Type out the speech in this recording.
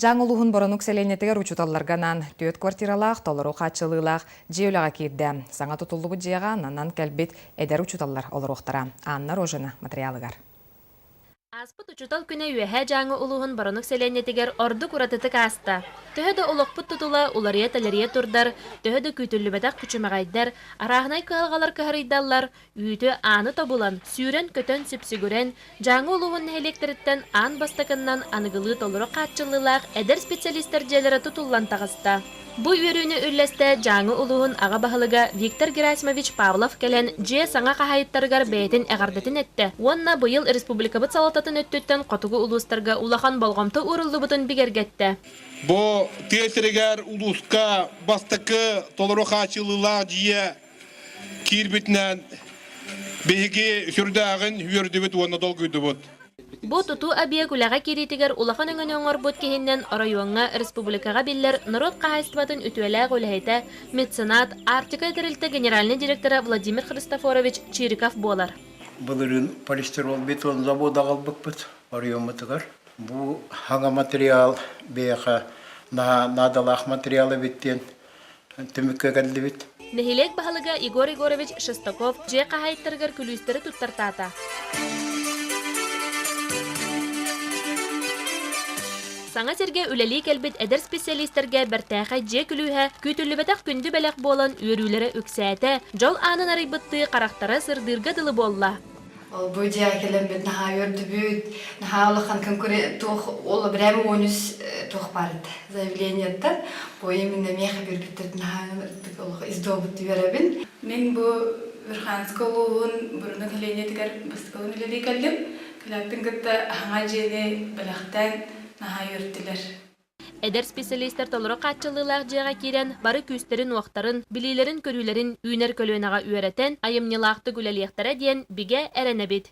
Дьааҥы улууһун Боронук сэлиэнньэтигэр учууталларга анаан түөрт квартиралаах, толору хааччылыылаах дьиэ үлэҕэ киирдэ. Саҥа тутуллубут дьиэҕэ ананан кэлбит эдэр учууталлар олоруохтара. Анна Рожина материалыгар. Ааспыт учуутал күнэ Үөһээ Дьааҥы улууһун Боронук сэлиэнньэтигэр ордук уратытык ааста. Төһө да олохпут тутула уларыйа-тэлэрийэ турдар, төһө да күүтүллүбэтэх күчүмэҕэйдэр, арааһынай кыһалҕалар кыһарыйдаллар, үүтү ааны тобулан, сүүрэн-көтөн сүпсүгүрэн, Дьааҥы улууһун нэһилиэктэриттэн аан бастакыннан аныгылыы толору хааччыллыылаах эдэр специалистар дьиэлэрэ тутуллан таҕыста. Бу үөрүүнү үллэстэ Дьааҥы улууһун аҕа баһылыга Виктор Герасимович Павлов кэлэн дьиэ саҥа хаһаайыттарыгар бэйэтин эҕэрдэтин эттэ уонна быйыл республикабыт салалтатын өттүттэн хотугу улуустарга улахан болҕомто ууруллубутун бигэргэттэ. Бу тыа сиригэр улууска бастакы толору хааччыллыылаах дьиэ киирбитинэн биһиги сүрдээҕин үөрдүбүт уонна долгуйдубут. Бу тутуу объект үлэҕэ киириитигэр улахан өҥөнү оҥорбут киһиннэн оройуоҥҥа, республикаҕа биллэр норуот хаһаайыстыбатын үтүөлээх үлэһитэ, меценат, Арктика тэрилтэ генеральнай директора Владимир Христофорович Чириков буолар. Былырыын полистирол бетон завода аҕалбыппыт оройуоммутугар. Бу хаҥа материал биһиэхэ наадалаах материал эбит диэн түмүккэ кэллибит. Нэһилиэк баһылыга Егор Егорович Шестаков дьиэ хаһаайыттарыгар күлүүстэри туттартаата. Саҥа сиргэ үлэлии кэлбит эдэр специалистэргэ бэртээхэй дьиэ күлүүһэ күүтүллүбэтэх күндү бэлэх буолан үөрүүлэрэ үксээтэ, дьол аанын арыйбыттыы харахтара сырдыырга дылы буолла. Ол бу дьиэҕэ кэлэммит наһаа үөрдүбүт, наһаа улахан конкурент туох ол прямо 13 туох баар этэ заявлениеттан бу именно миэхэ биэрбиттэр наһаа олох издобут үөрэбин. Мин бу Верхоянскай улууһун Буруна кэлиэнньэтигэр бастакыбын үлэлии кэллим. Кэлээппин кытта аһаҥа дьиэни бэлэхтээн наһаа үөртүлэр. Эдэр специалистар толору хааччыллыылаах дьиэҕэ киирэн, бары күүстэрин-уохтарын, билиилэрин-көрүүлэрин үүнэр көлүөнэҕэ үөрэтэн, айымньылаахтык үлэлиэхтэрэ диэн бигэ эрэнэбит.